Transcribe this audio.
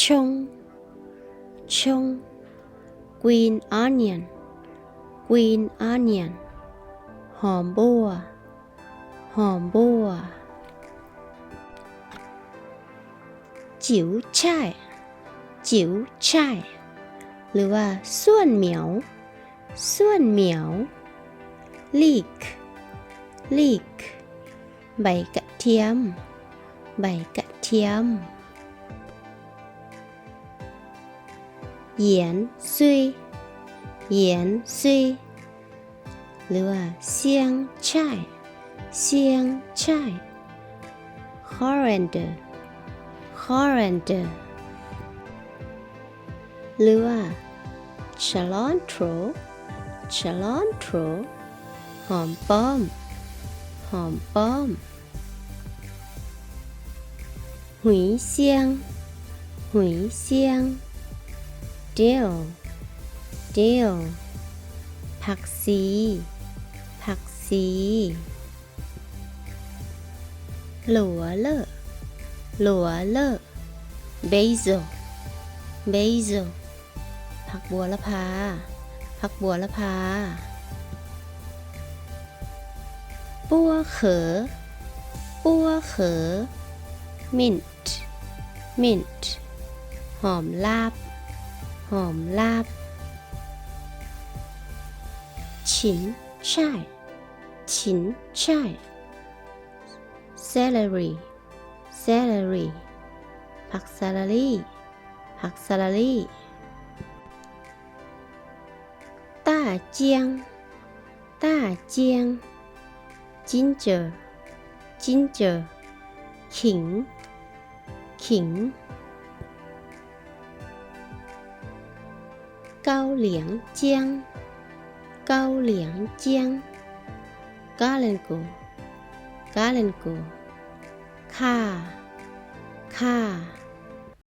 蔥 蔥 Green onion, green onion ຫອມບົ່ວ ຫອມບົ່ວ. 韭菜 韭菜 ຫຼືວ່າ ສ່ວນໝຽວ ສ່ວນໝຽວ. ຫຼີກ ຫຼີກ ໃບກະທຽມ ໃບກະທຽມ. 芫荽 芫荽 ຫຼືວ່າ 芫荽 芫荽. Coriander, coriander ຫຼືວ່າ cilantro, cilantro ຫອມປ້ອມ ຫອມປ້ອມ. 茴香 茴香 dill, dill ຜັກຊີ ຜັກຊີ. ຫຼໍ່ເລີ ຫຼໍ່ເລີ basil, basil ຜັກບົວລະພາ ຜັກບົວລະພາ. ປົວເຂີ ປົວເຂີ mint, mint ຫອມລາບ ຫອມລາບ. 芹菜 芹菜 celery, celery ຜັກສາລາລີ ຜັກສາລາລີ. 大茭ງ 大茭ງ ginger, ginger ຂີງ ຂີງ. ເກົາຫຼຽງຈຽງ ເກົາຫຼຽງຈຽງ galangal, galangal ຂ່າ ຂ່າ.